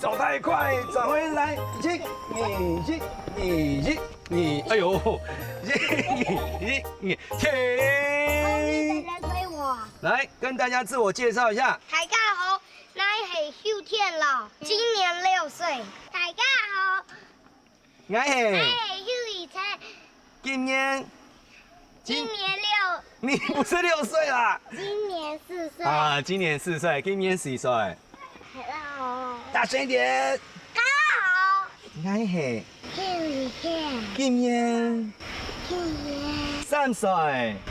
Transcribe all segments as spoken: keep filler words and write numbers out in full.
倒太快，转回来，一、二、一、二、一、二，哎呦，一、二、一、二，停！来，跟大家自我介绍一下。大家好，我是秀天老，今年六岁。大家好， 𠊎係，𠊎係邱怡晨，今年，今年六，你不是六岁啦。今年四岁。啊，今年四岁，今年几岁？Hello。大声一点。大家好，𠊎係邱怡晨，今年，今年三岁。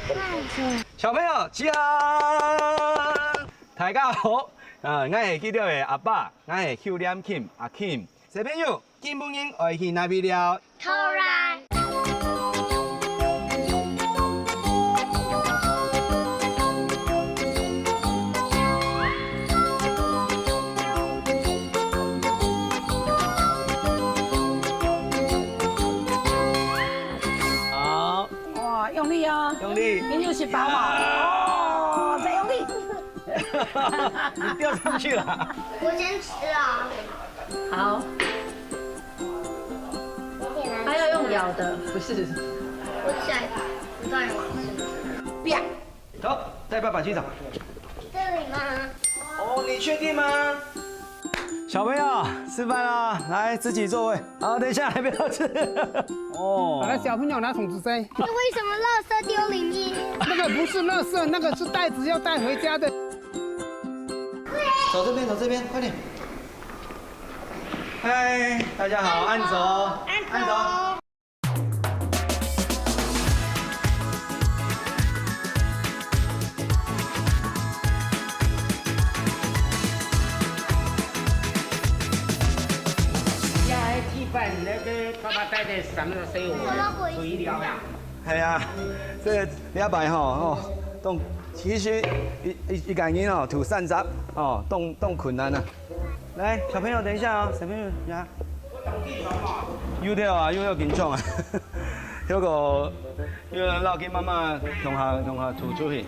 三岁。小朋友集合。大家好，啊，𠊎係佢兜个阿爸，𠊎係邱念欽，阿欽。小朋友， 今晡日愛去哪位尞？Thailand。好，哇，用力哦！用力！你有食饱吗？哦，再用力！你吊上去了。我先吃啊。好。 还要用咬的，不是。我想，我再往吃。啪！走，带爸爸去找。这里吗？哦，你确定吗？小朋友，吃饭了，来，自己座位。好，等一下，还不要吃。哦。好了，小朋友拿桶子塞。那为什么垃圾丢里面？那个不是垃圾，那个是袋子，要带回家的。走这边，走这边，快点。嗨，大家好，按手，按手。 呀，去办那个爸爸带的什么水果，水疗呀。哎呀，这个两百哈，哦，冻，其实一一一个人哦，吐三十哦，冻冻困难啊。来，小朋友，等一下哦，小朋友呀，又跳啊，又要紧张啊，结果又要落去妈妈同学同学吐出去。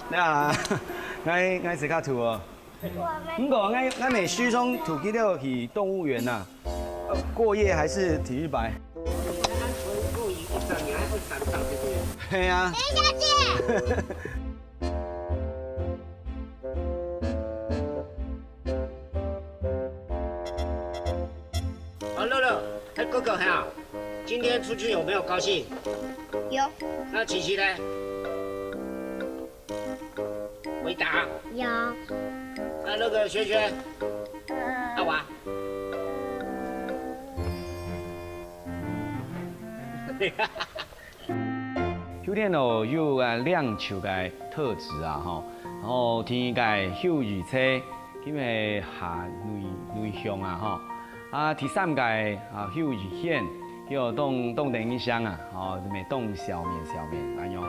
那，我我自家吐哦。 毋过，𠊎𠊎每时常吐佢兜去动物园呐，呃过夜还是体育班。嘿啊。等一下见。好，乐乐，哎，哥哥，哎呀，今天出去有没有高兴？有。那琪琪呢？ 回答。有。那那个萱萱，呃，阿华。秋天哦，有啊，領袖个特質啊，吼。然後第二个，秀智慧，因為下內內向啊，吼。啊，第三个啊，秀智慧，又當當等一聲啊，吼，咩當笑面笑面，恁樣。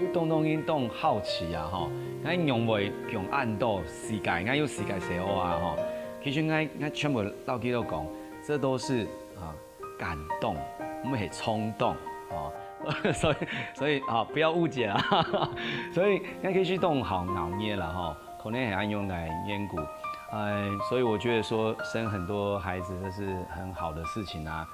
有當多人當好奇啊，吼，𠊎仰會用恁多時間，𠊎有時間寫好啊，吼。其實𠊎𠊎全部老實都講，這都是啊感動，毋係衝動，哦。所以所以啊，不要誤解啊。所以𠊎其實當好熬夜了，吼。 可能很愛用來研究。哎，所以我觉得说生很多孩子这是很好的事情啊。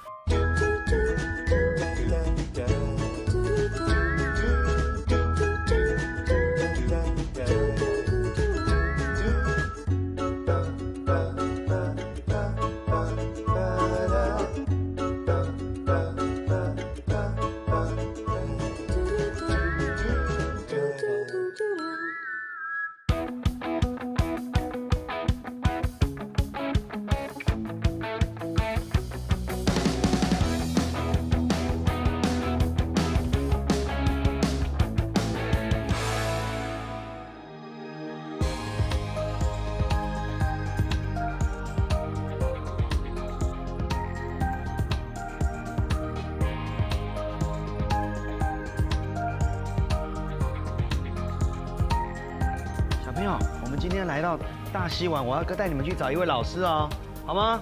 小朋友，我们今天来到大溪玩，我要带你们去找一位老师哦，好吗？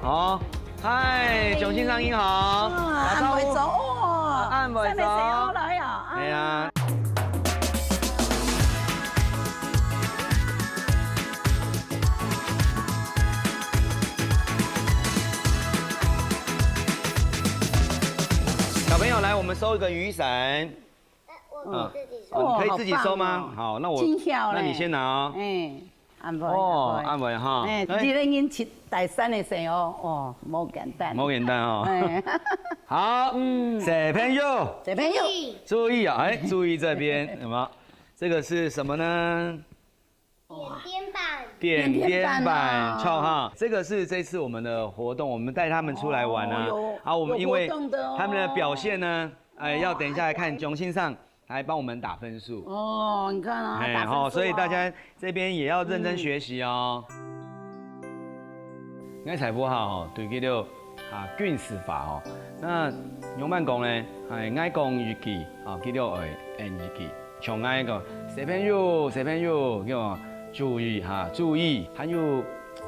好，嗨，熊先生你好，打招呼。三个細人仔來哦。哎呀。小朋友，來，我們收一個雨傘。我自己收。哦，你可以自己收嗎？哇，好棒哦。好，那我，真巧嘞。那你先拿哦。哎，恁會，哦，恁會。恁會哈。哎，來。這个人去大山个時候，哦，無簡單。無簡單哦。哎。好，嗯。小朋友，小朋友。注意啊，哎，注意這邊，有沒有？這個是什麼呢？ 點點板。點點板哦。點點板，著哈。這個是這次我們的活動，我們帶他們出來玩啊。哦，有，好，我們因為有活動的哦。他們的表現呢，哎，要等一下來看鍾先生來幫我們打分數。哦，你看啊，嘿，打分數哦。吼，所以大家這邊也要認真學習哦。嗯。𠊎大部下吼，對佢兜啊軍事化吼，那仰般講呢？哎，𠊎講一句，啊，佢兜愛應一句。 像𠊎講，小朋友，小朋友，叫注意哈，注意，還有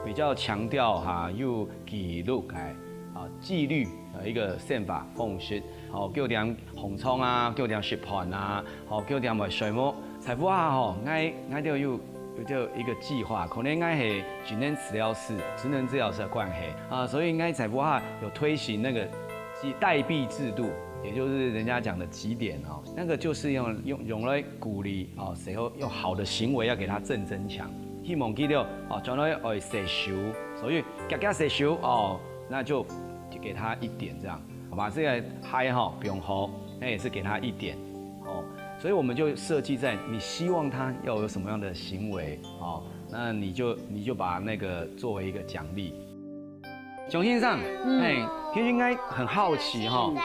比較強調哈，有紀律个，啊，紀律的一個生活方式。吼，九點䟘床啊，九點食飯啊，吼，九點愛睡目。大部下吼，𠊎，𠊎就有，有就一個計畫，可能𠊎係職能治療師，職能治療師的關係啊，所以𠊎大部下有推行那個代幣制度，也就是人家講的集點哦。 那個就是用，用，用來鼓勵哦，最後用好的行為要給他正增強，希望佢兜哦，將來愛洗手，所以遽遽洗手哦，那就給他一點這樣，把這個鞋吼，不用吼，那也是給他一點哦。所以我們就設計在你希望他要有什麼樣的行為哦，那你就，你就把那個作為一個獎勵。 鍾先生，嗯。嘿，其實𠊎很好奇哈，嗯。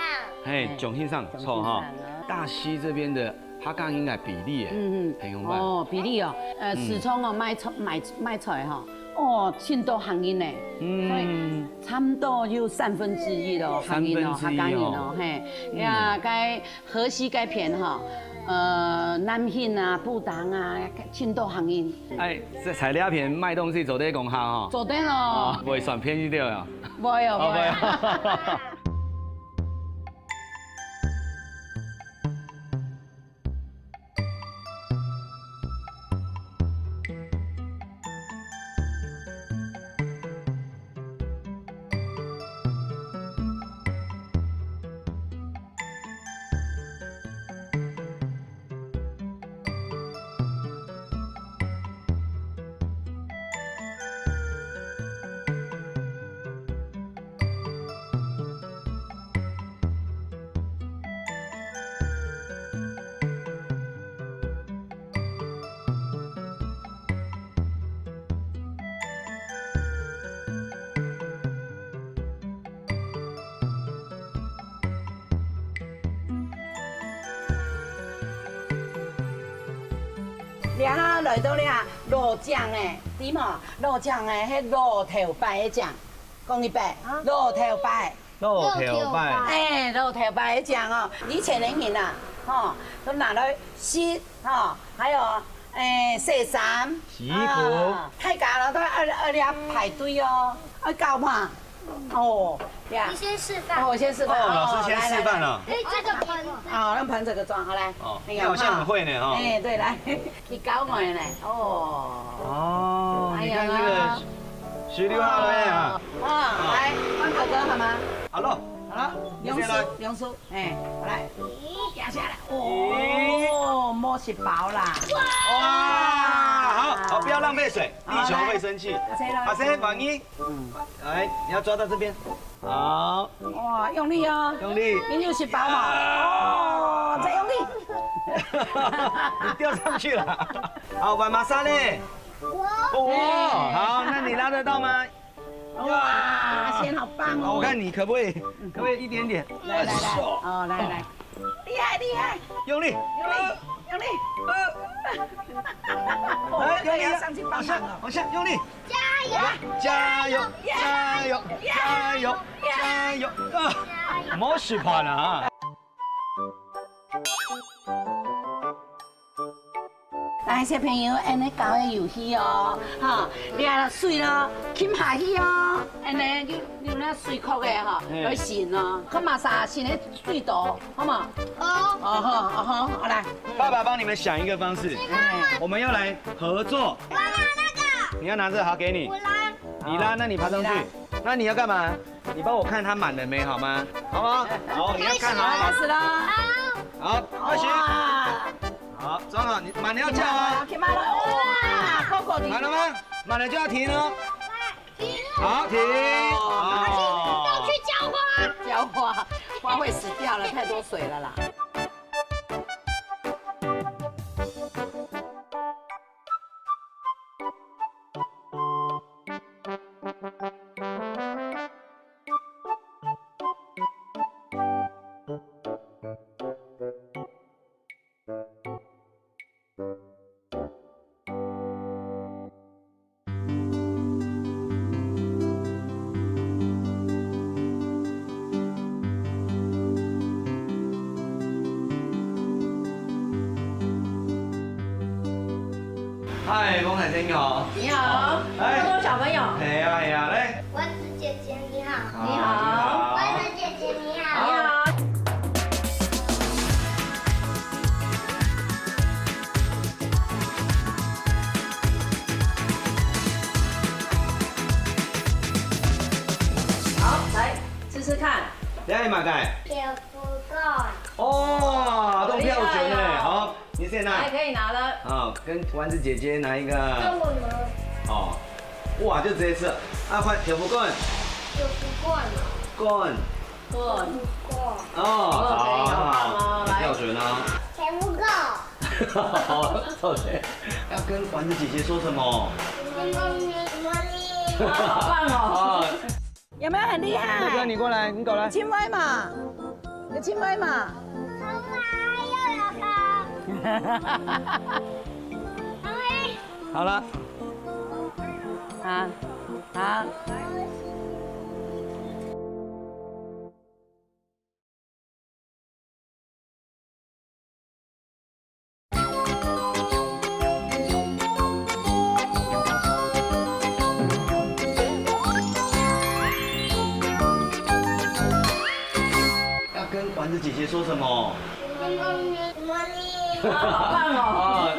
嘿，鍾先生，鍾先生啊。著哈，大溪這邊的客家人个比例欸，嗯，嗯。很勇敢。哦，比例哦，呃，嗯。市場哦，賣菜，賣，賣菜哈，哦，盡多客人呢，嗯。所以差不多有三分之一咯，客人哦，三分之一哦。客家人哦，嘿，嗯。呀，該 河西該片吼，呃，南興啊、布袋啊，盡多客人。哎，這在這片賣東西做得講客吼？做得咯。哦，袂算便宜對啊。袂哦，哦，袂哦。袂哦。這下來到這老蔣个，知無？老蔣个，該老頭擺个蔣，講一擺，啊。老頭擺。 老頭擺。哎，老頭擺个蔣哦，以前个人啊，吼，都拿來食，吼，還有，哎，洗衫。洗衣服。啊，大家咯，都愛，愛來排隊哦，愛搞嘛。哦，呀。你先示範。哦，我先示範。哦，老師先示範了。哦，來，來。哎，這個盤子。哦，用盤子个裝，好，來。哦，哎呀，你好像很會呢，哈。哎，對，來。 你教我的呢，哦。哦，哎呀。你看這個，水流下來啊。哦，來，換哥哥好嗎？好了。好了，兩手，你先來。兩手，哎，好來，壓下來。哦，摸起包啦。哇，好，好，不要浪費水，好，地球會生氣。來。阿生來。阿生，換你。嗯。來，你要抓到這邊。 好。哇，用力哦。用力。你有食飽無？哦，再用力。你吊上去了。好，換麼儕咧？我。哦，好，那你拉得到嗎？哇，阿賢好棒哦。好，我看你可不可以，可不可以一點點？來，來，來，哦，來，來。厲害，厲害。用力。用力，用力。哎，用力啊，要上去幫忙了。往下，往下，用力。 加油！加油！加油！加油！加油！啊，莫失敗了啊！小朋友，恁呢搞个遊戲哦，哈，你啊水咯，浸下去哦，恁呢有有那水殼个哈，嘿。有神哦，看嘛啥神个水多，好嘛？哦。哦吼，哦吼，好来。爸爸帮你们想一个方式，哎。我们要来合作。我拿那个。你要拿这个，好，给你。我拉。你拉，那你爬上去。你拉。那你要干嘛？你帮我看它满了没，好吗？好吗？好，你要看好。开始了。好，快些。哇。 好，装好，你满了要叫哦。哇，哇，满了吗？满了就要停哦。停。好，停。哦。要去浇花。浇花，花会死掉了，太多水了啦。 嗨，翁太太你好。你好，嗨。这么多小朋友。系啊，系啊，来。丸子姐姐你好。你好。你好。丸子姐姐你好。你好。 好，来，试试看。你愛麼个？豆腐乾。哦，都標準呢，好，你先拿。來，可以拿了。好，跟丸子姐姐拿一個。那我呢？哦，哇，就直接吃了。啊，換豆腐乾。豆腐乾啊。乾。乾。豆腐乾。哦，哦，可以，好，好棒哦，好，來。標準哦。豆腐乾。 好，臭水。要跟丸子姐姐说什么？哇，好棒哦。好。有没有很厉害？大哥，你过来，你过来。有清威嘛？有清威嘛？好了。啊，啊。要跟丸子姐姐说什么？好棒哦！啊。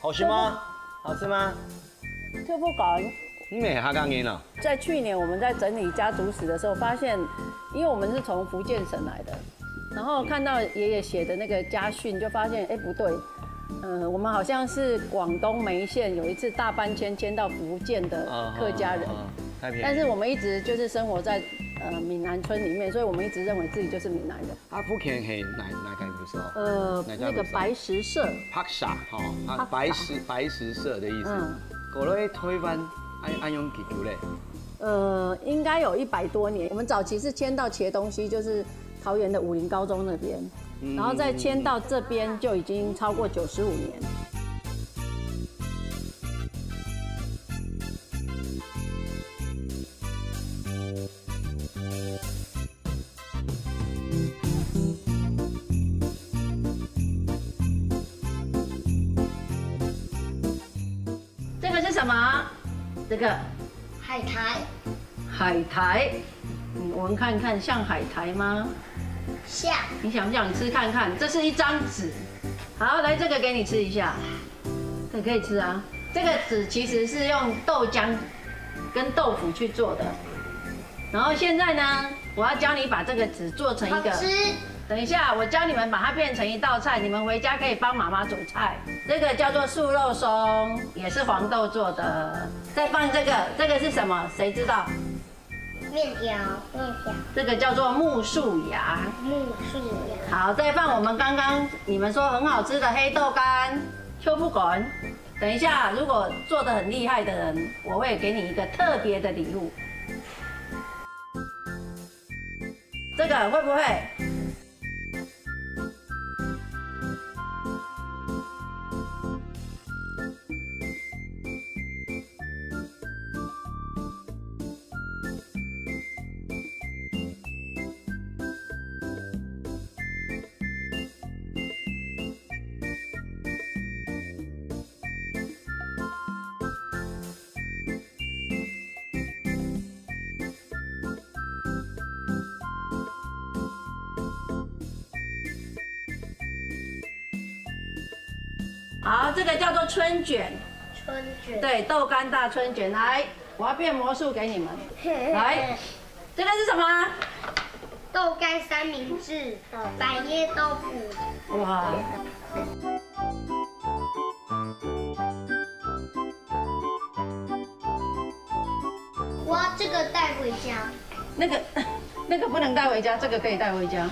好吃吗？好吃吗？豆腐乾。你也客家人哦。在去年我们在整理家族史的时候，发现，因为我们是从福建省来的，然后看到爷爷写的那个家训，就发现，哎，不对，嗯，我们好像是广东梅县有一次大搬迁迁到福建的客家人，啊，啊，啊，太便宜。但是我们一直就是生活在，呃，閩南村里面，所以我们一直认为自己就是闽南人。 啊，福建係哪，哪个位所？呃，哪个位所？那个白石社。白石吼，啊，白石，白石社的意思。嗯。過來台灣，恁，恁樣幾久咧？呃，应该有一百多年。我们早期是迁到茄东西，就是桃园的武陵高中那边，嗯，然后再迁到这边就已经超过九十五年。 这个是什么？这个。海苔。海苔。你闻看看，像海苔吗？像。你想不想吃看看？这是一张纸。好，来，这个给你吃一下。这可以吃啊。这个纸其实是用豆浆跟豆腐去做的。然后现在呢，我要教你把这个纸做成一个，好吃。等一下，我教你们把它变成一道菜，你们回家可以帮妈妈煮菜。这个叫做素肉松，也是黄豆做的。再放这个，这个是什么？谁知道？面条，面条。这个叫做木树芽。木树芽。好，再放我们刚刚你们说很好吃的黑豆干，秋不滚。等一下，如果做得很厉害的人，我会给你一个特别的礼物。这个会不会？好，这个叫做春卷。春卷。对，豆干大春卷。来，我要变魔术给你们。来，这个是什么？豆干三明治，百叶豆腐。哇！我要这个带回家。那个，那个不能带回家，这个可以带回家。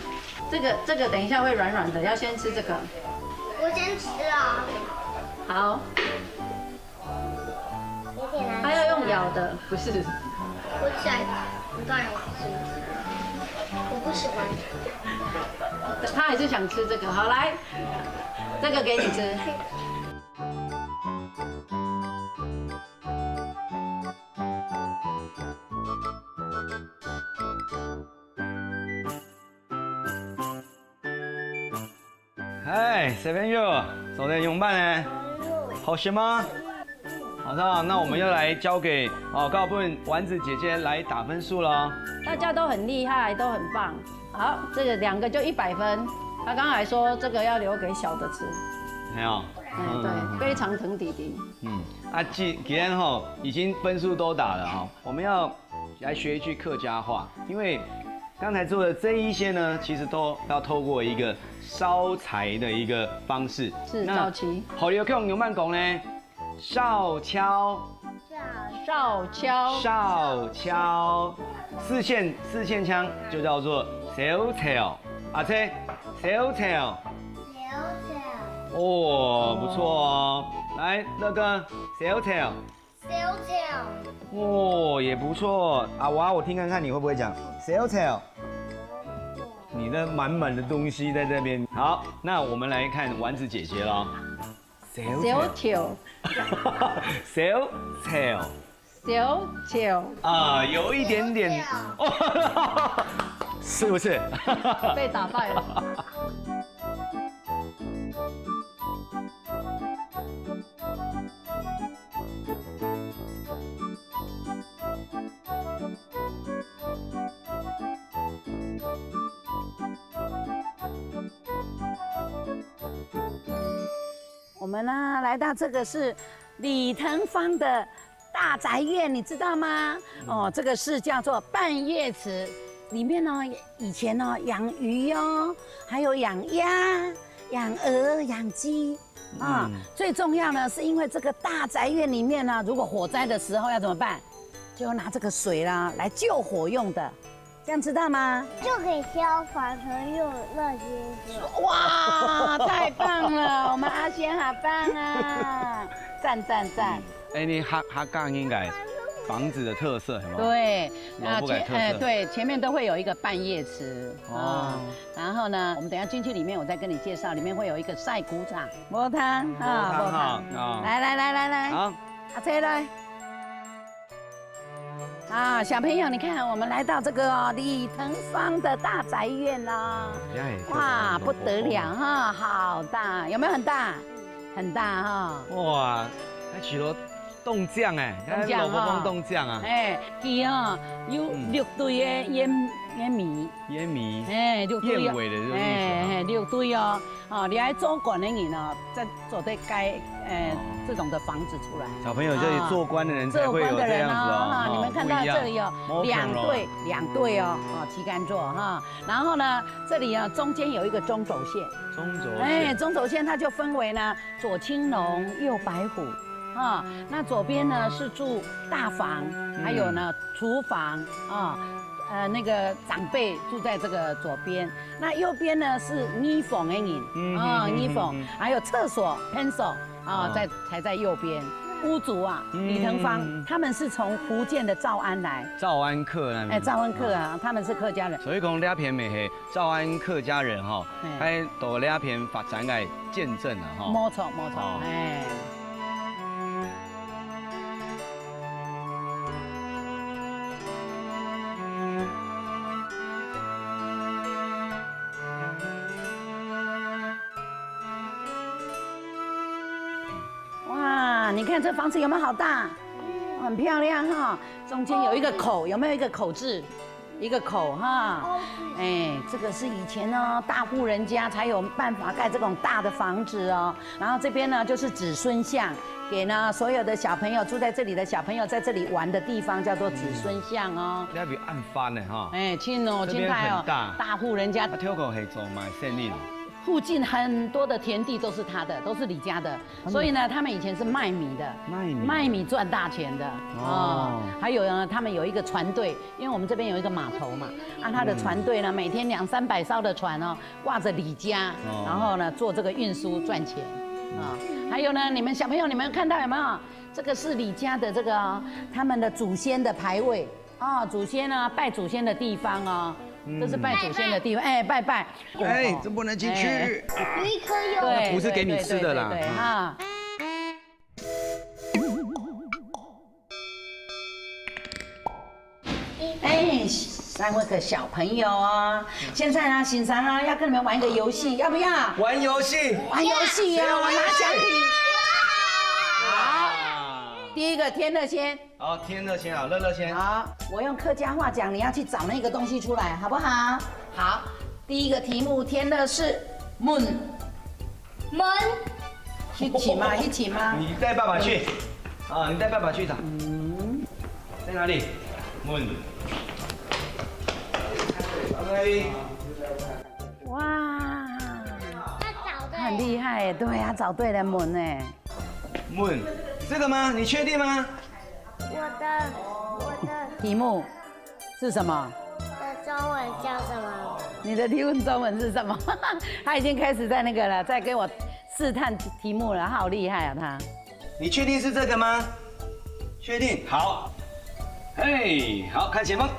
这个，这个等一下会软软的，要先吃这个。我先吃啊。好。有点难吃啊。它要用咬的，不是。我想，我当然不吃。我不喜欢。他还是想吃这个。好，来，这个给你吃。 嗨，小朋友，昨天用饭呢？好吃吗？好的，那我们要来交给哦，告诉丸子姐姐来打分数了。大家都很厉害，都很棒。好，这个两个就一百分。他刚才说这个要留给小的吃。没有。哎，对，非常疼弟弟。嗯，啊，既既然吼已经分数都打了哈，我们要来学一句客家话，因为刚才做的这一些呢，其实都要透过一个烧柴的一个方式。是，那早期。好，刘兄，你慢讲呢？烧敲，烧敲。烧敲，四县四县腔就叫做烧敲，啊，这烧敲。烧敲。哦，不错哦。来，乐哥，烧敲。 小姐。哦，也不错。啊，哇，我听看看你会不会讲。小姐，你的满满的东西在这边。好，那我们来看丸子姐姐咯。小姐，小姐。小姐。小姐。啊，有一点点。哦，是不是？被打败了。 我们呢，来到这个是李腾芳的大宅院，你知道吗？哦，这个是叫做半叶池，里面呢，以前呢，养鱼哦，还有养鸭、养鹅、养鸡啊。嗯。最重要呢，是因为这个大宅院里面呢，如果火灾的时候要怎么办？就拿这个水啦，来救火用的。 这样知道吗？就给消防车用那些。哇，太棒了，我们阿仙好棒啊！赞赞赞！哎，你客客家应该房子的特色，有没有？对，老屋的特色。前，哎，对，前面都会有一个半叶池，哦。哦，然后呢，我们等一下进去里面，我再跟你介绍，里面会有一个晒谷场，无糖啊，无糖哈，无糖。哦。来来来来来，好。阿车来。 啊，小朋友，你看，我们来到这个哦，李腾芳的大宅院了。哎，哇，不得了哈，好大，有没有很大？很大哈。哇，那起楼冻酱哎，冻酱哈。那萝卜冻酱啊。哎，佢哦，有六堆的烟，烟米。烟米。哎，六堆哦。燕尾的这个意思啊。哎，哎，六堆哦。 哦，你还做官的人哦，在做得盖，呃，哦。这种的房子出来。小朋友，这里做官的人才会有这样子哦。做官的人哦，哈，哦，你们看到这里哦，不一样。两对，两对哦，哦，旗杆座哈。然后呢，这里啊，中间有一个中轴线。中轴线。哎，中轴线它就分为呢，左青龙，右白虎。啊，那左边呢是住大房，还有呢，厨房啊，呃，那个长辈住在这个左边。 那右边呢是二房的人，嗯，啊，嗯，嗯，二房，嗯，嗯。还有厕所、便所啊，哦。在，才在右边。屋主啊，嗯，李腾芳，嗯，嗯，嗯。他们是从福建的詔安来。詔安客那边。哎，詔安客啊，哦。他们是客家人。所以讲，这片也是詔安客家人哈，哎。还到这片发展的见证了哈。没错，没错，哦。哎。 哇，你看这房子有没有好大？很漂亮哈，中间有一个口，有没有一个口字？一个口哈。哎，这个是以前呢，大户人家才有办法盖这种大的房子哦。然后这边呢，就是子孙巷，给呢所有的小朋友，住在这里的小朋友在这里玩的地方，叫做子孙巷哦。那边暗翻的哈。哎，近哦，这边近太哦，很大。大户人家。啊，跳狗黑走买生意了。附近很多的田地都是他的，都是李家的，所以呢，他们以前是卖米的，卖米。卖米赚大钱的哦。哦。还有呢，他们有一个船队，因为我们这边有一个码头嘛，啊，他的船队呢，每天两三百艘的船哦，挂着李家，哦。然后呢，做这个运输赚钱啊。还有呢，你们小朋友，你们看到有没有？这个是李家的这个哦，他们的祖先的牌位哦，祖先啊，拜祖先的地方哦，这是拜祖先的地方，哎，拜拜。哎，这不能进去。哎。有一颗柚子。对，不是给你吃的啦。对，对，对，对，哈。 哎，三位的小朋友哦，现在呢，先生啊，要跟你们玩一个游戏，要不要？玩游戏。玩游戏哦，谁要玩游戏？拿奖品。好，第一个天乐先。好，天乐先啊，乐乐先。好，我用客家话讲，你要去找那个东西出来，好不好？好，第一个题目，天乐是门。门。去请吗？去请吗？你带爸爸去。啊，你带爸爸去找。嗯。在哪里？门。OK。哇，他找对了。很厉害耶，对，他找对了门呢。门，这个吗？你确定吗？我的，我的。题目是什么？我的中文叫什么？你的提问中文是什么？他已经开始在那个了，在跟我试探题目了，他好厉害啊，他。你确定是这个吗？确定，好。嘿，好，看前方。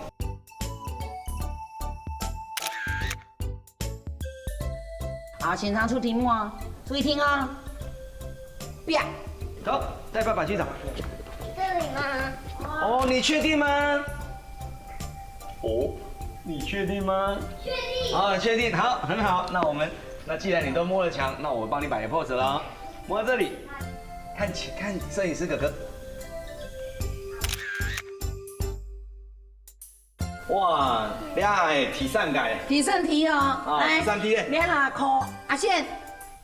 好，先生出题目哦，注意听哦。啪。走，带爸爸去找。这里吗？哦，你确定吗？哦，你确定吗？确定。啊，确定，好，很好。那我们，那既然你都摸了墙，那我帮你摆个 pose 了哦。摸到这里，看前，看摄影师哥哥。 哇，你还第三个。第三题哦，啊，来，第三题嘞。你下考阿贤。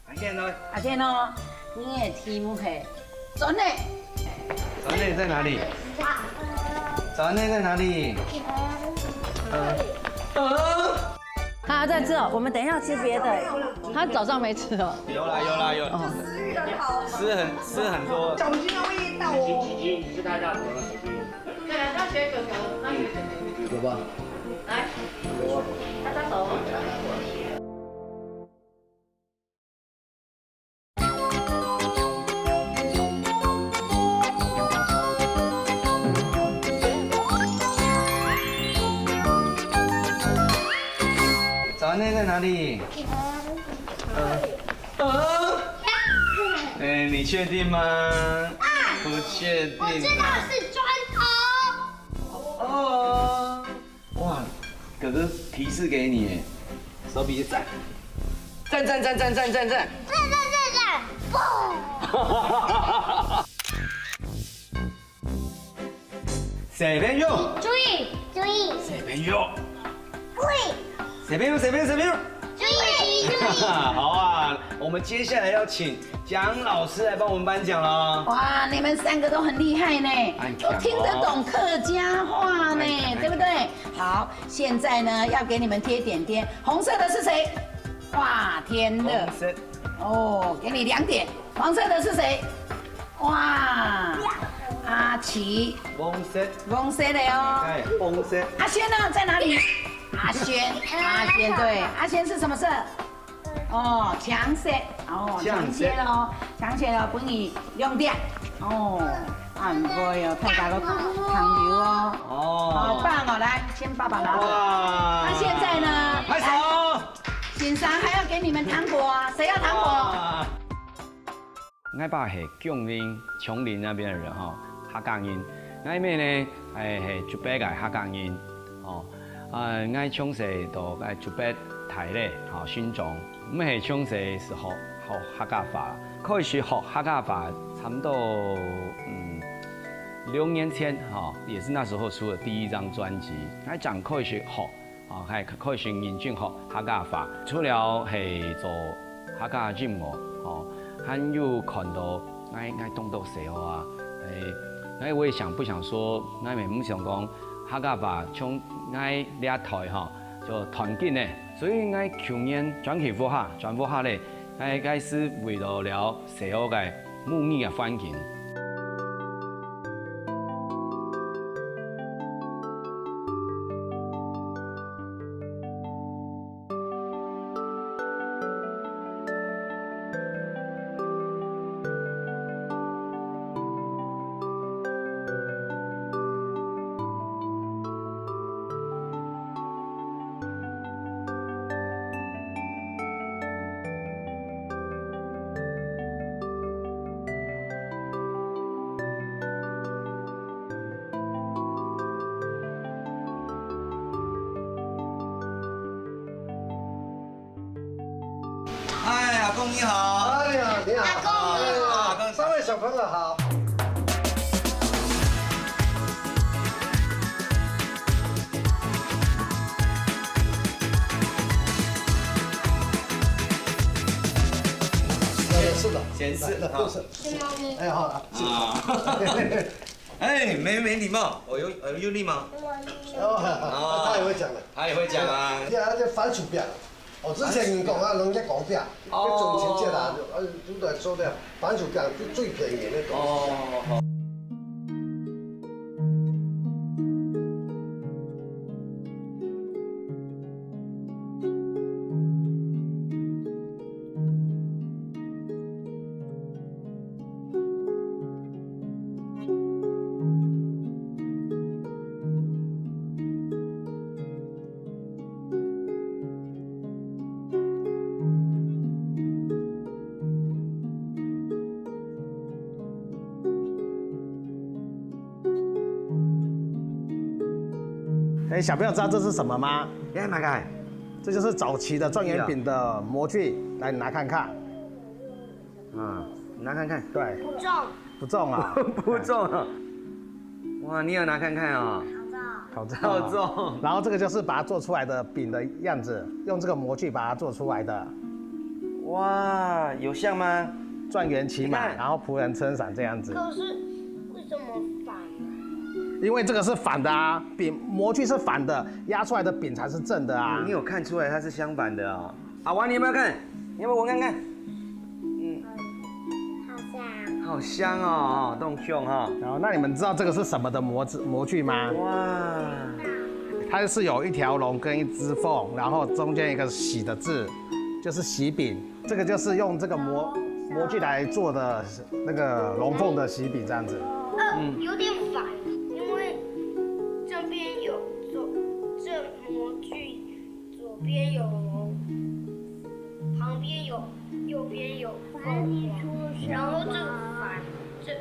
阿贤呢？阿贤哦，你的题目是转呢。转呢在哪里？转呢在哪里？呃，呃。他在这，我们等一下吃别的。他早上没吃哦。有啦有啦有。哦。吃很吃很多。小心哦，味道哦。 对啊，他学哥哥，他学哥哥。有吧？来，他他走。找那个哪里？呃，呃，哎，你确定吗？不确定啊。我知道是砖头。 哦，哇，哥哥提示给你耶，手比赞，赞赞赞赞赞赞赞。赞赞赞赞，嘣！小朋友，注意注意，小朋友，注意，小朋友，小朋友，小朋友。注意注意注意。好啊，我们接下来要请 蒋老师来帮我们颁奖了。哇，你们三个都很厉害呢，很强哦。都听得懂客家话呢，很强，对不对？好，现在呢，要给你们贴点点，红色的是谁？哇，天乐。红色。哦，给你两点。黄色的是谁？哇，阿奇。黄色。黄色的哦。哎，黄色。阿仙呢，在哪里？阿仙，阿仙，对，阿仙是什么色？ 哦，青色，哦，青色。青色哦，青色哦，分你两点。哦，啊，毋會哦，大家都糖油哦。哦。好棒哦，來，先爸爸拿走。哇。那現在呢？拍手。來，先生還要給你們糖果啊，誰要糖果？哇。 𠊎爸係芎林、芎林那邊的人吼，客家人。𠊎姆呢，係，係竹北个客家人，吼。啊，𠊎從細到𠊎竹北大咧，吼，新莊。毋係從細係學，學客家話，開始學客家話差毋多，嗯，六年前，吼，也是那時候出了第一張專輯，還正開始學，啊，還開始認真學客家話。除了係做客家音樂，吼，還有看到𠊎，𠊎當多時候啊，誒，𠊎我也想不想說，𠊎也毋想講客家話從𠊎這一代吼，就斷根呢。所以𠊎舊年轉去屋下，轉屋下咧，𠊎開始為了了社會个母語个環境。 嗨，阿公你好。哎呀，你好。阿公你好。哎呀，三位小朋友好。是的，是的，是的，是的。哎，好，谢谢。啊。哎，没，没礼貌。我有，呃，有礼貌。哦，他也会讲的。他也会讲啊。对啊，就番薯饼。 哦，之前你讲啊，人家讲饼，哦。你做前节啦，呃，都在做的，番薯饼是最便宜的东西啊。哦，好。 哎，小朋友知道这是什么吗？哎，哪个？这就是早期的状元饼的模具，来，你拿看看。嗯，你拿看看。对。不重。不重啊。不重啊。哇，你也拿看看啊。好重。好重啊。好重。然后这个就是把它做出来的饼的样子，用这个模具把它做出来的。哇，有像吗？状元骑马，你看。然后仆人撑伞这样子。可是为什么反啊？因为这个是反的啊，饼模具是反的，压出来的饼才是正的啊。你有看出来它是相反的哦？阿华，你有没有看？你要不要闻看看？嗯，好香。好香哦，哦，都很香哈。然后，那你们知道这个是什么的模子模具吗？哇，它是有一条龙跟一只凤，然后中间一个喜的字，就是喜饼。这个就是用这个模模具来做的那个龙凤的喜饼这样子。呃，有点反，因为这边有做这模具，左边有龙，旁边有，右边有凤凰，然后这个反，这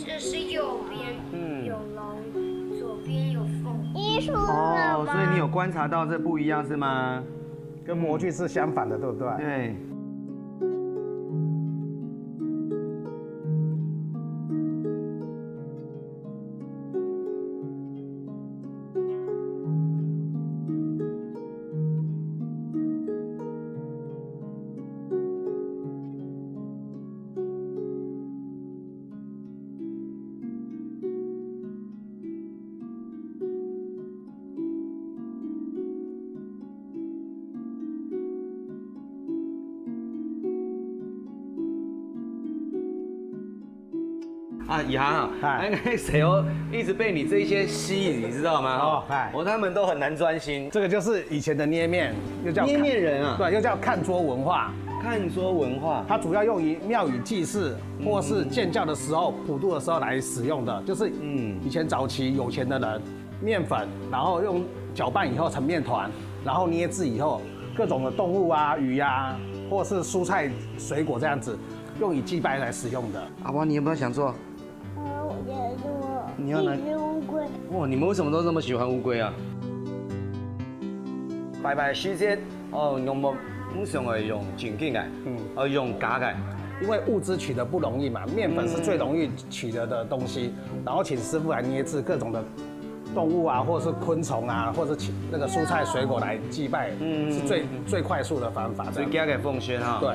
这是右边，嗯，有龙，左边有凤凰。艺术哦，所以你有观察到这不一样是吗？跟模具是相反的，对不对？对。 啊，以涵啊，嗨。哎，那个谁哦，一直被你这些吸引，你知道吗？哦，嗨。我他们都很难专心。这个就是以前的捏面，又叫看，捏面人啊。对，又叫看桌文化。看桌文化。它主要用于庙宇祭祀或是建教的时候、普渡的时候来使用的，就是嗯以前早期有钱的人，面粉，然后用搅拌以后成面团，然后捏制以后，各种的动物啊、鱼啊，或是蔬菜、水果这样子，用以祭拜来使用的。阿华，你有没有想做？呃，我觉得我你要拿一只乌龟。哇，你们为什么都这么喜欢乌龟啊？拜拜时节，哦，用木，木上个用正经个，嗯，哦，用假个。因为物资取得不容易嘛，面粉是最容易取得的东西，然后请师傅来捏制各种的动物啊，或者是昆虫啊，或者是其那个蔬菜水果来祭拜，嗯，是最最快速的方法。这样。最佳的奉献哈。对。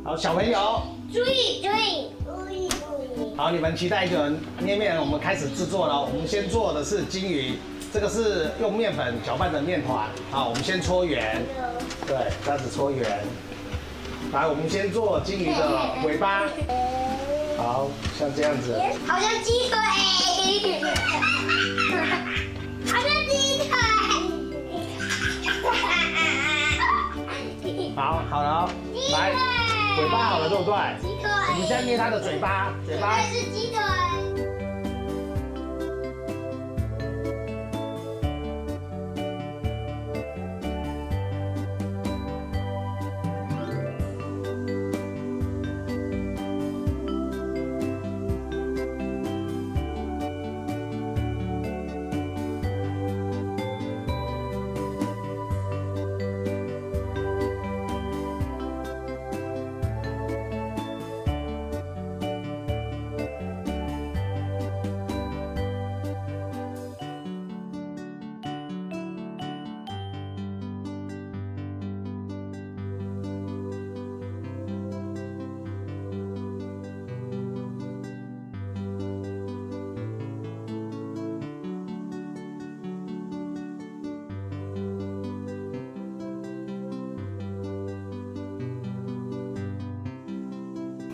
好，小朋友，注意注意注意注意。好，你们期待已久的捏面，我们开始制作了。我们先做的是金鱼，这个是用面粉搅拌的面团。好，我们先搓圆，对，这样子搓圆。来，我们先做金鱼的尾巴。好，像这样子。好像鸡腿。好像鸡腿。好，好了，来，尾巴好了，对不对？鸡腿。我们现在捏它的嘴巴，嘴巴。鸡腿是鸡腿。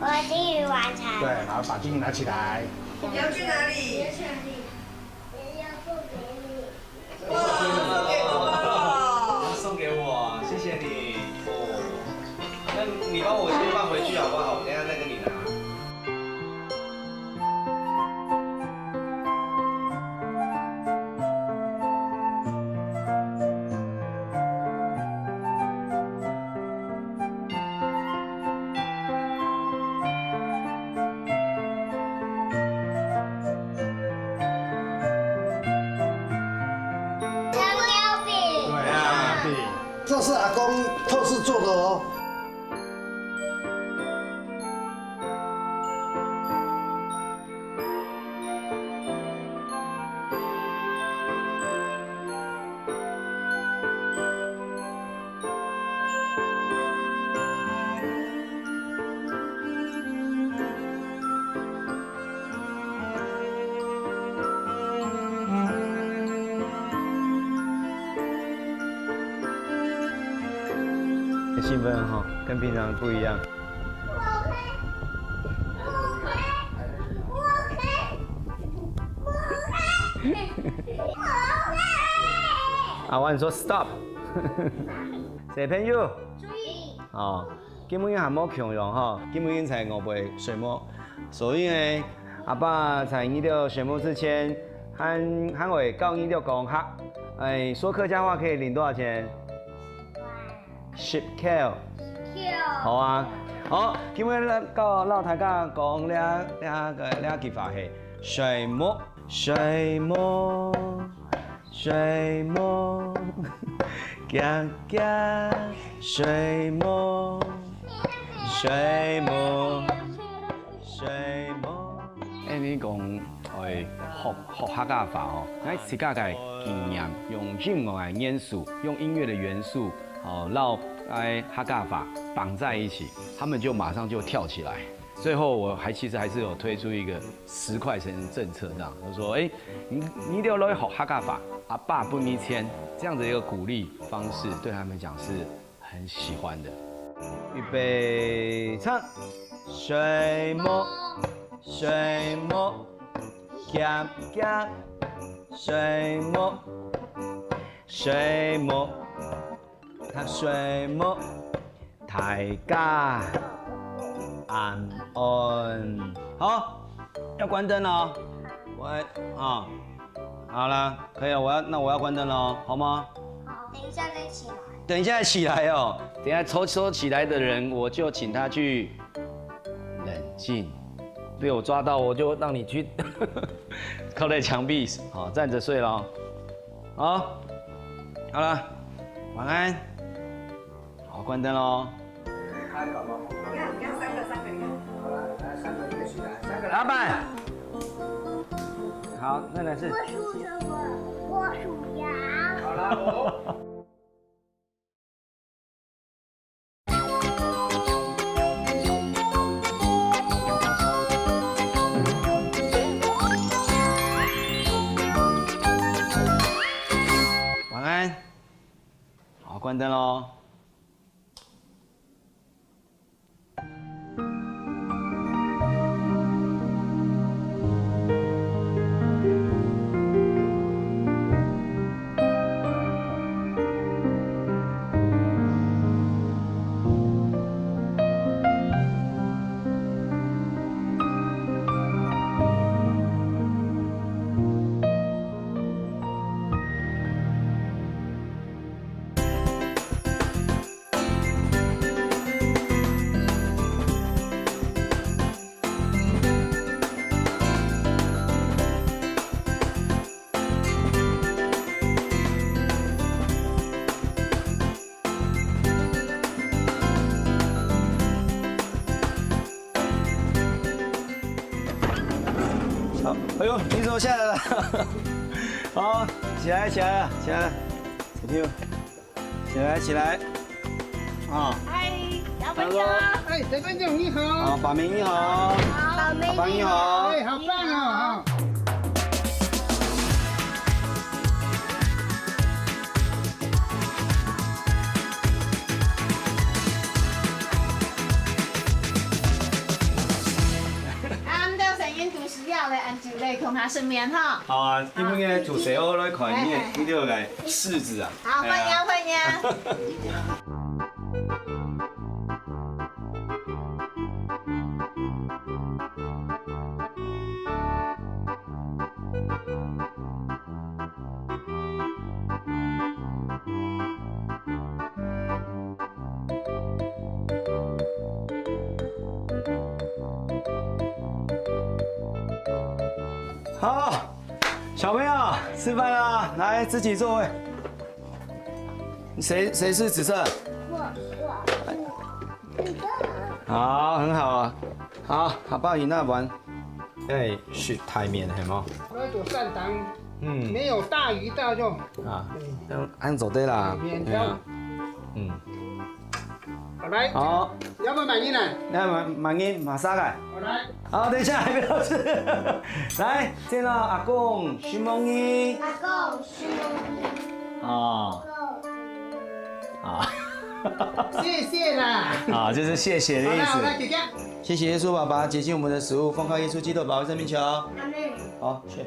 我的金鱼完成。对，好，把金鱼拿起来。你要去哪里？哇，送给我吧。送给我，谢谢你。哦，那你帮我先放回去好不好？我等一下再跟你拿。香蕉饼。对啊，香蕉饼。这是阿公特制做的哦。兴奋哈，跟平常不一样。阿万说 stop。小朋友，注意。哦，今晡日還無共樣吼，今晡日在外背睡目，所以呢，阿爸在你兜睡目之前，還還會教你兜講客，哎，說客家話可以領多少錢？十箍。十箍。好啊，好，今晡日教摎大家講這這个這句話係睡目。 睡目，睡目，遽遽睡目，睡目，睡目。哎，你講，哎，學學客家話吼，𠊎自家个經驗，用音樂个元素，用音樂的元素，哦，摎哎客家話綁在一起，他們就馬上就跳起來。 最後我還其實還是有推出一個十塊錢的政策，這樣，他說，哎，你你就來學客家話，阿爸分你錢，這樣子一個鼓勵方式，對他們講是很喜歡的。預備，唱。睡目，睡目，遽遽睡目，睡目， 大睡目，大家暗安。好，要關燈了。我啊，好了，可以了，我要那我要關燈了，好嗎？好，等一下再起來。等一下再起來哦。等一下抽，抽起来的人，我就请他去冷静。被我抓到，我就让你去靠在墙壁，好，站着睡咯。好，好了，晚安。好，关灯咯。你看，你看，三个，三个，你看。好了，来，三个一起来，三个来。老板。好，那个是。我属什么？我属羊。好了，哦。晚安。好，关灯咯。 好，哎呦，你怎么下来了？好，起来，起来了，起来了，小朋友。 起来，起来。啊。嗨，小朋友。他说，哎，小朋友你好。啊，爸明你好。好，爸爸你好。哎，好棒哦。啊，我们都有声音读 需要个，恁就來同下順便吼。好啊，因為呢，做細學來看，你，嘿，嘿，嘿。你就來試試啊。好，哎呀。歡迎，歡迎。好，小朋友，吃饭啦，来，自己座位。谁，谁是紫色？我，我，我。好，很好啊。好，好，爸明那玩。哎，是台面，系吗？我要做三档，嗯。没有大鱼大肉。啊，对。恁，恁做得啦。免挑。哎呀，嗯。 好，來。好。要不要滿意呢？那滿，滿意，馬上來。好，來。好，等一下，還不要吃。來，見到阿公，承蒙你。阿公，承蒙你。哦。阿公。啊。謝謝啦。啊，就是謝謝的意思。好啦，好啦，姐姐。謝謝耶穌爸爸潔淨我們的食物，奉靠耶穌基督寶貴生命求。阿們。好，謝。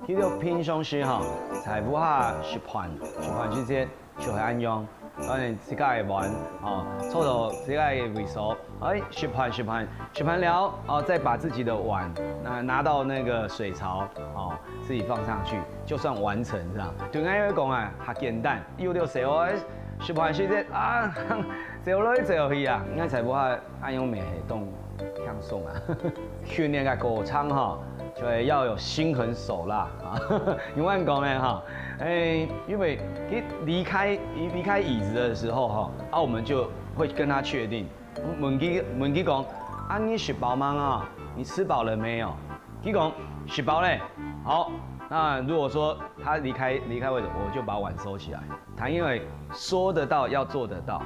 其實平常時吼，在屋下食飯，食飯時節就係恁樣，當然自家个碗，吼，坐到自家个位所，哎，食飯，食飯，食飯了，哦，再把自己的碗拿，拿到那個水槽，哦，自己放上去，就算完成，這樣。對𠊎來講啊，較簡單。 有兜時候啊，食飯時節啊，走來走去啊，𠊎在屋下恁樣乜係當輕鬆啊。訓練个過程吼，就係要有心狠手辣啊。仰般講呢吼，欸，因為佢離開，離開椅子的時候吼，啊，我們就會跟他確定，問佢，問佢講，啊，你食飽吂啊？你吃飽了沒有？ 佢講食飽咧，好，那如果說他離開，離開位置，我就把碗收起來。他因為說得到要做得到，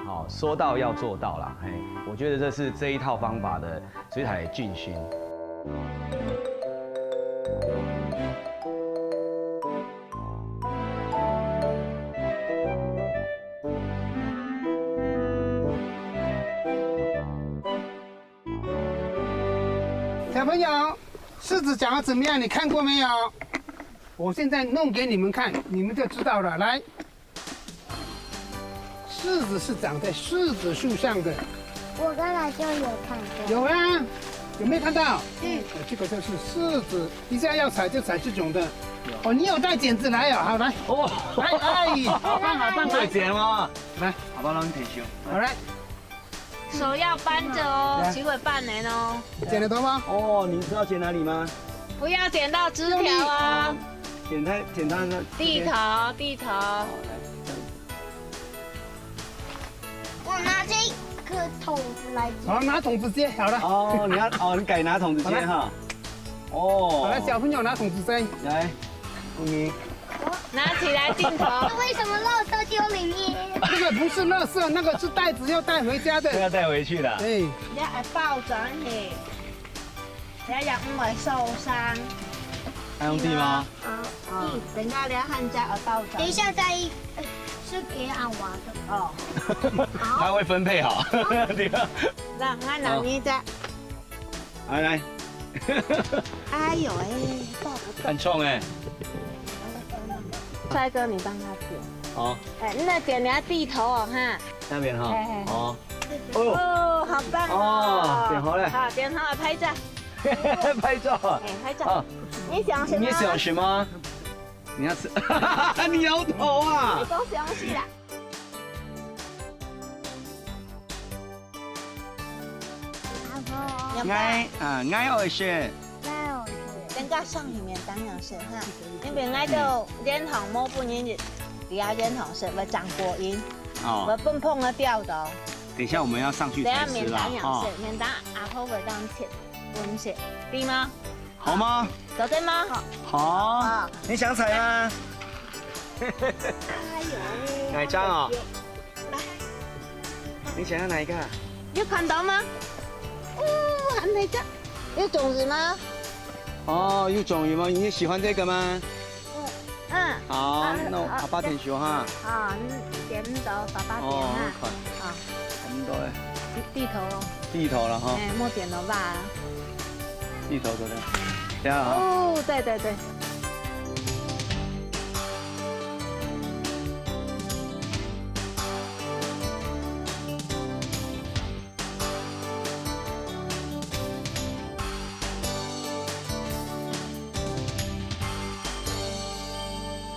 好，說到要做到啦，嘿，我覺得這是這一套方法的最大的精神。 小朋友，柿子長得怎麼樣？你看過沒有？我現在弄給你們看，你們就知道了。來，柿子是长在柿子树上的。我刚才就有看过。有啊，有没有看到？嗯。呃，这个就是柿子，一下要采就采这种的。哦，你有带剪子来哦，好来。哦。来，哎，好棒，好棒，好棒。会剪吗？来，好吧，让你退休。好来。手要扳着哦，来。手会扳人哦。剪得到吗？哦，你知道剪哪里吗？不要剪到枝条哦。剪它，剪它的地头，地头。好，来，这样子。我拿这个桶子来接。好，拿桶子接好了。哦，你要，哦，你改拿桶子接哈。好了。哦。好了，小朋友拿桶子接。来，公民。拿起来，镜头。为什么垃圾丢里面？这个不是垃圾，那个是袋子要带回家的。要带回去的。哎。你要爆炸嘿。 你要养，因为受伤。还用地吗？好，地，等下你要和家儿抱着。等一下再一，呃，是给俺玩的。哦。他会分配好。对吧？那，那拿你的。好，来。哎呦，哎，抱不动。很重哎。帅哥，你帮他剪。好。哎，那剪你要低头哦，哈。那边哈。嘿，嘿。哦。 哦。哦，好棒哦。哦，剪好了。好，剪好了，拍照。拍照。哎，拍照。好。你想什么？你想什么？你要吃，你摇头啊。你讲什么东西啦？阿婆。 𠊎，啊，𠊎愛食。等下上去面當然食哈，因為𠊎都煙筒無分人，底下煙筒食，會長果蠅，哦。會分碰个掉的哦。等一下我們要上去才吃啦，等下面當然食，哦。面當阿婆會當切分食，對嗎？好嗎？做得嗎？好。好。好。你想採嗎？哎呦。哪一張啊？來。 你想要哪一个啊？有看到嗎？哦，還沒這，有種子嗎？哦，有種子嗎？你喜歡這個嗎？嗯。好，啊，那我爸爸點球哈。啊，你點到爸爸點哈。哦，好。啊。差不多了。地，地頭哦。地頭了哈。哎，莫點了吧。地頭昨天。等一下啊。哦，對，對，對。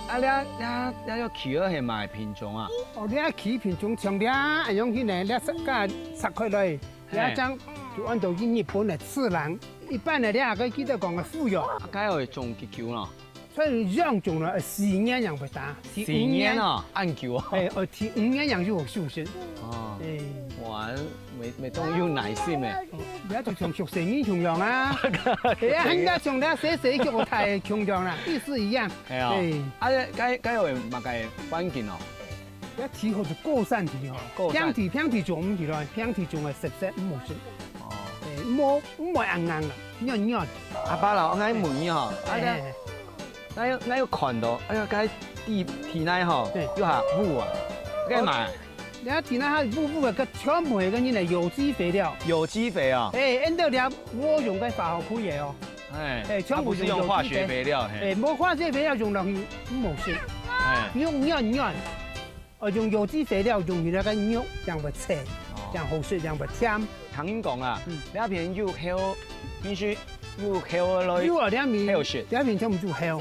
啊，這，這，這个柿仔係麼个品種啊？哦，這柿品種像這恁樣形呢，這割，割開來，這嘿。張就安到去日本个次郎。一般个這个佢兜講个富有。啊，該會種幾久咯？ 所以這樣種呢，呃，四年樣會打，第五年。四年啊，恁久啊。哎，呃，第五年樣就有收成。哦。哎。哇，每，每種有耐心欸。哦，這就像畜生人共樣啊。哎呀，人家像這細細个大共樣啦，意思一樣。係啊。哎。啊，該，該有麼个環境哦？ 這地方係高山地哦，高山。平地，平地種毋起來，平地種个濕濕毋好食。哦。哎，無，毋會恁硬啊，軟軟。阿爸老，𠊎問你吼，啊，哎，哎，哎。𠊎有，𠊎有看到，哎呀，該地，地泥吼，對。有下烏啊，該嘛？你看地泥下烏烏个，該全部係个人个有機肥料。有機肥啊？哎，恁多了，無用个化學肥个哦。哎，哎，全部啊，不是用化學肥料，用有機肥。嘿。哎，無化學肥料用落去，毋好食。哎。軟軟軟。 哦，用有機肥料用起來个肉正會脆，哦。正好食，正會甜。聽人講啊，嗯。這片有猴，平時有猴來有啊，這片，猴食。這片全部有猴。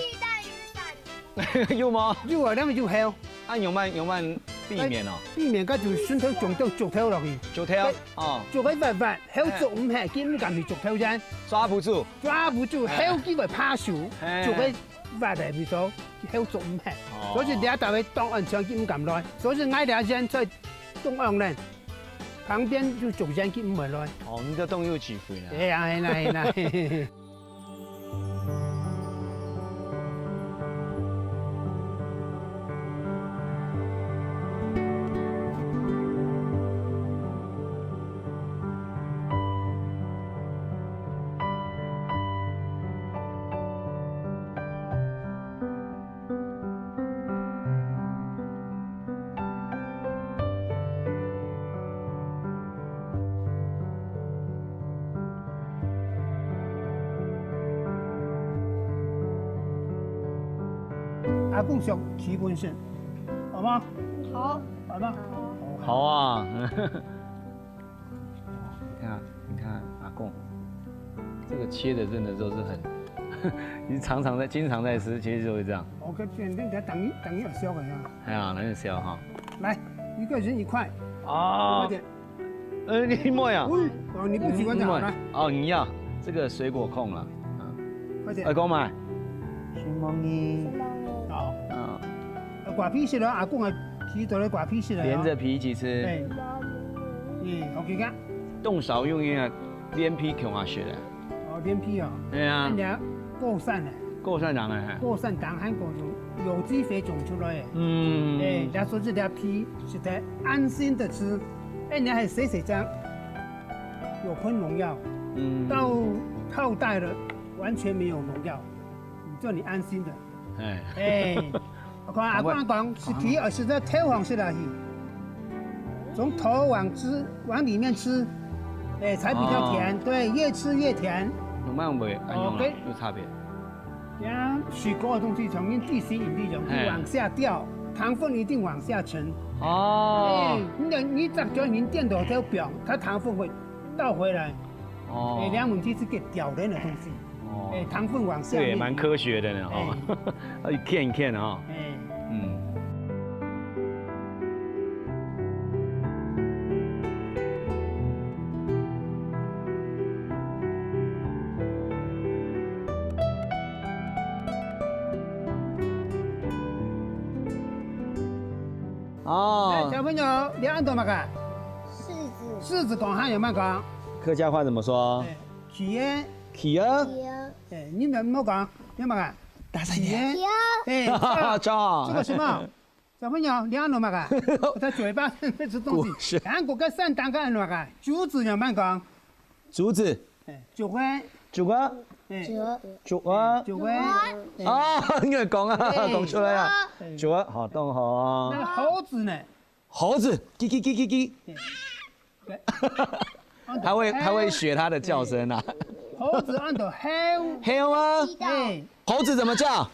有嗎？有啊，這片有猴。啊，仰般，仰般避免哦？避免，該就順頭種到竹頭落去。竹頭，該哦。竹个彎彎，猴捉毋起，佢毋敢去竹頭沿。抓不住。抓不住，哎。猴佢會怕手，嘿。竹个彎个味道。 猴捉毋起。哦。所以這搭位當安全，佢毋敢來。所以𠊎這現在當安呢，旁邊就竹園佢毋會來。哦，你就當有智慧啦。哎呀，係啦，係啦。 阿公想起本身，好嗎？好。好吗？好啊。你看，你看，阿公，这个切的真的都是很，你常常在，经常在吃，其实就会这样。我跟你讲，等一等一下烧个呀。哎呀，那就烧哈。来，一个人一块，哦。快点。呃，你莫呀。喂，哦，你不喜欢讲，来。哦，你要这个水果控了。嗯。快点。阿公买。承蒙你。好。嗯。呃，瓜皮是了，阿公啊，皮都来瓜皮是了。连着皮一起吃。哎。嗯，OK个。冻少用个连皮穷啊是的。哦，连皮哦。对啊。人家够散的。够散人的。够散，当然够有有机肥种出来。嗯。哎，人家说这条皮是在安心的吃，哎，你还谁谁这样？有喷农药，嗯。到后代了，完全没有农药，你叫你安心的。哎。哎，我看阿公讲，是皮而是在挑黄色的去，从头往吃，往里面吃，哎，才比较甜，哦。对，越吃越甜。有没有，有没有，哎，有啦，OK。有差别。像水果的东西，从地心引力容易往下掉，哎。糖分一定往下沉。哦。哎，你的，你长久你电头在表，它糖分会倒回来。 哦。哎，两种鸡是给吊人的东西。哦。哎，糖分往下面移。这也蛮科学的呢，哈。哎。要一片一片的哈。哎。嗯。哦。哎，小朋友，你安到么个？柿子。柿子讲汉语么讲？客家话怎么说？哎，企鹅。企鹅。企鹅。哎，你们莫讲，你们讲。大声点。企鹅。哎，这个，超好。这个什么？小朋友，你安到么个？我的嘴巴在吃东西。果实。韩国个山当个安到么个？竹子，你们讲。竹子。哎，竹子。竹子。哎，竹子。竹子。竹子。哎。啊，你敢讲啊，哎。讲出来啊。哎。竹子，好，当好啊。那个猴子呢？ 猴子，叽叽叽叽叽。对。他会，他会学它的叫声啊。猴子安到吼。吼吗？嘿。猴子怎么叫？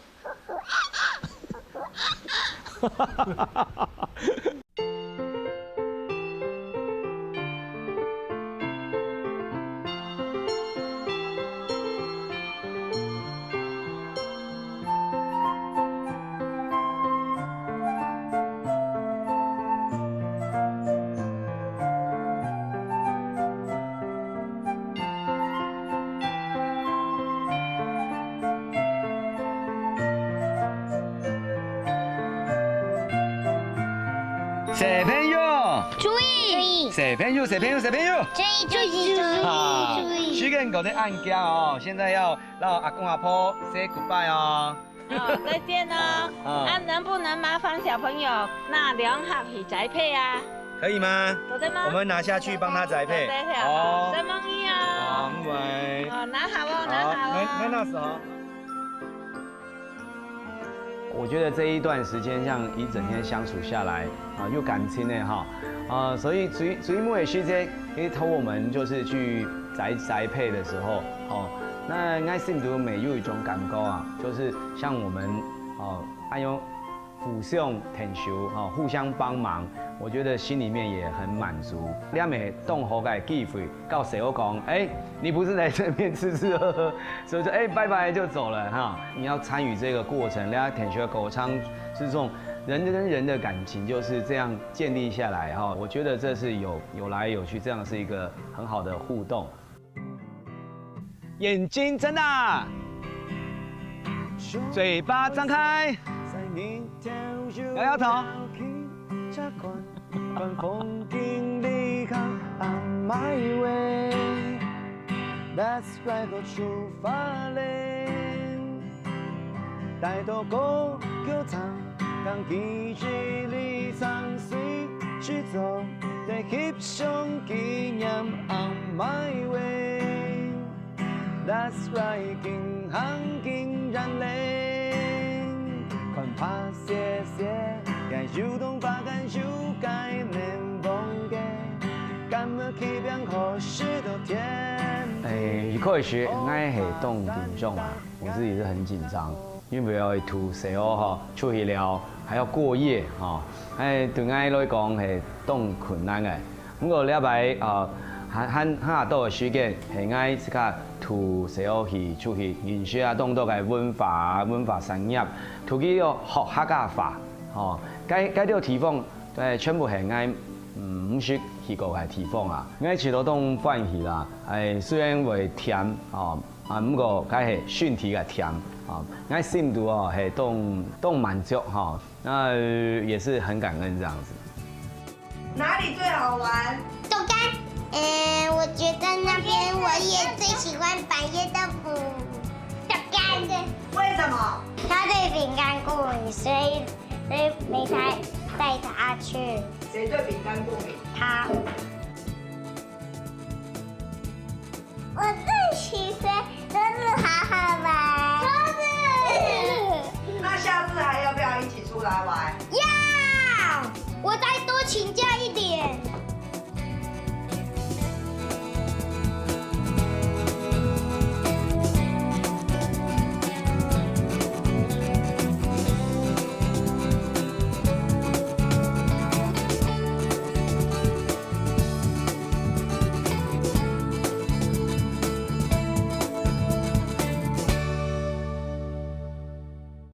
小朋友，注意！小朋友，小朋友，小朋友，注意，注意，注意，好，注意！时间过得恁快哦，现在要让阿公阿婆say goodbye哦。 好，再见哦。啊。啊，能不能麻烦小朋友拿两盒去栽培啊？可以吗？做得吗？我们拿下去帮他栽培。做得，好，哦。承蒙你哦。好，拜拜。哦，拿好哦，拿好哦。好，那，那，那时候。我觉得这一段时间，这样一整天相处下来，啊，有感情的哈，啊，所以最，最尾的时间，可以同我们就是去栽，栽培的时候，哦，那，那心中也有一种感觉啊，就是像我们，哦，还有互相添手，哦，互相帮忙，我觉得心里面也很满足。这样也当好个机会，告诉我讲，哎，你不是来这边吃吃喝喝，所以说，哎，拜拜就走了哈。你要参与这个过程，人家添手个过程，是这种人跟人的感情就是这样建立下来哈。我觉得这是有，有来有去，这样是一个很好的互动。 眼睛睁大，嘴巴张开，摇摇头。哎，一开始，我也是当紧张啊，我自己是很紧张。因為愛渡細阿吼出去尞，還要過夜吼，哎，對𠊎來講係當困難个。毋過這擺啊，還還還多个時間係𠊎自家渡細阿去出去認識啊當多个文化、文化產業，渡佢學客家話吼。該該兜地方，誒，全部係𠊎毋識去過个地方啊。𠊎試著當歡喜啦，誒，雖然會悿吼， 啊，毋過該係身體个悿啊，𠊎心肚哦係當當滿足哈，那也是很感恩這樣子。哪裡最好玩？豆干，呃，我覺得那邊我也最喜歡百葉豆腐。豆干，為什麼？他對餅乾過敏，所以所以沒帶帶他去。誰對餅乾過敏？他。我